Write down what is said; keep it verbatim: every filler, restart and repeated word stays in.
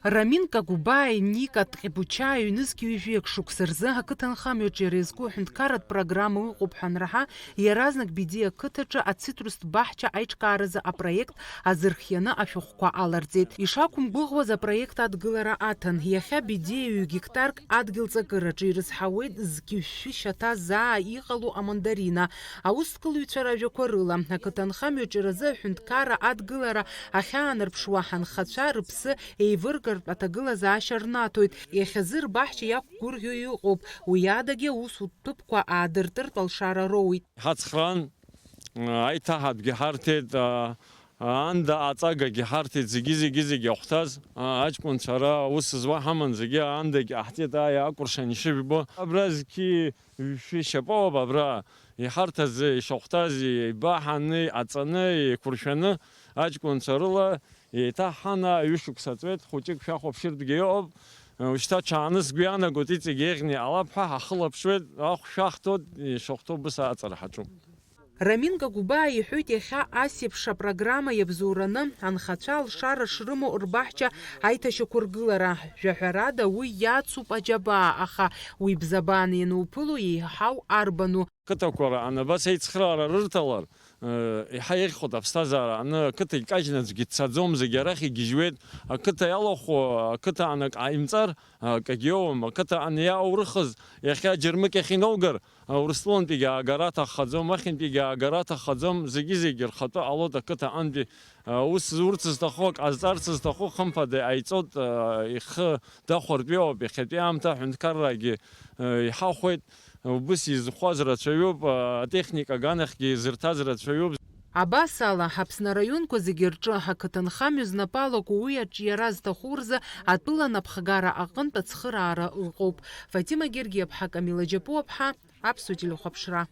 Рамин Какубаи, Ника Тҟьебуча аҩнызқь ҩажәи акы шықәса рзы ақыҭанхамҩаҿы иара изку аҳәынҭқарратә программа ыҟоуп ҳәа анраҳа, иаразнак Бедиа ақыҭаҿы ацитрустә баҳча аиҿкааразы апроект азырхианы ашәҟәқәа аларҵеит. Ишақәымгәыӷуаз апроект адгылара аҭан. Иахьа Бедиа ҩ-гектарк адгьыл ҵакыраҿы ирызҳауеит зқьышәшәы шьаҭа заа иҟало амандарина. Аусҭкылҩцәа ражәақәа рыла, ақыҭанхамҩаҿы разы аҳәынҭқарра адгылара ахьаанарԥшуа ҳанхацәа рыԥсы еивыргартә аҭагылазаашьа рнаҭоит. Иахьазы рбаҳча иақәгәырӷьо иҟоуп. Уи адагьы аусутә ҭыԥқәа аадыртыртә алшара роуит. Ҳацхраан, аиҭаҳатәгьы ҳарҭеит, а, аанда аҵагагьы ҳарҭеит, зегьы, зегьы, зегьы ахәҭаз, а, аҷкәынцәа ара аус зуа ҳаман, зегьы аандагь ҟаҳҵеит, ааи, акәыршан ишыжәбо. Абра зқьи шәи шьапоуп, абра иҳарҭаз, ишахәҭаз, еибаҳаны, иҟаҵаны, еиқәыршәаны, аҷкәынцәа рыла еиҭаҳҳан, ҩышықәса ҵуеит, хәыҷык шәахәаԥшыртәгьы ыҟоуп. Ушьҭа ҽааны сгәы иаанагоит, иҵегь еиӷьны иҟалап ҳәа ҳахылаԥшуеит, ахә шәахҭоит, ишахәҭоу убыс аҵара ҳаҿуп. Рамин Какубаа иҳәоит, иахьа ас еиԥш апрограмма иабзоураны анхацәа алшара шрымоу рбаҳча аиҭашьақәыргылара. Жәаҳәарада, уи иацуп аџьабаа, аха уи бзабааны иануԥыло еиҳау арбану? Қыҭақәа раан абас аицхыраара рырҭалар, э, еиҳа еиӷьхоит аԥсҭазаара. Аны ақыҭа икажьны аӡәгьы дцаӡом, зегьы арахь игьежьуеит. Ақыҭа иалахәу, ақыҭа анак ҟаимҵар, акагьы иоуам. Ақыҭа ан иааурыхыз, иахьа џьармыкьахь инаугар, Урыстәылантәигьы аагара аҭаххаӡом, ахьынтәигьы аагара аҭаххаӡом, зегьы-зегьы рхатәы ҟалоит ақыҭа антәи. Ус урҭ зҭаху, ак ҟазҵарц зҭаху, хымԥада иҟаиҵоит, ихы дахәартә иоуп, иахьатәи аамҭа аҳәынҭқаррагьы иҳахәеит, убыс изыхәаз рацәаҩуп, атехника аганахьгьы изырҭаз рацәаҩуп. Абас ала, Аԥсны араионқәа зегьы рҿы ақыҭанхамҩа знапы алаку уи аҿиара зҭаху рзы атәыла анапхгара аҟынтә ацхыраара ыҟоуп. Фатима Гергиаԥҳа, Камила Џьапуаԥҳа, Аԥсуа телехәаԥшра.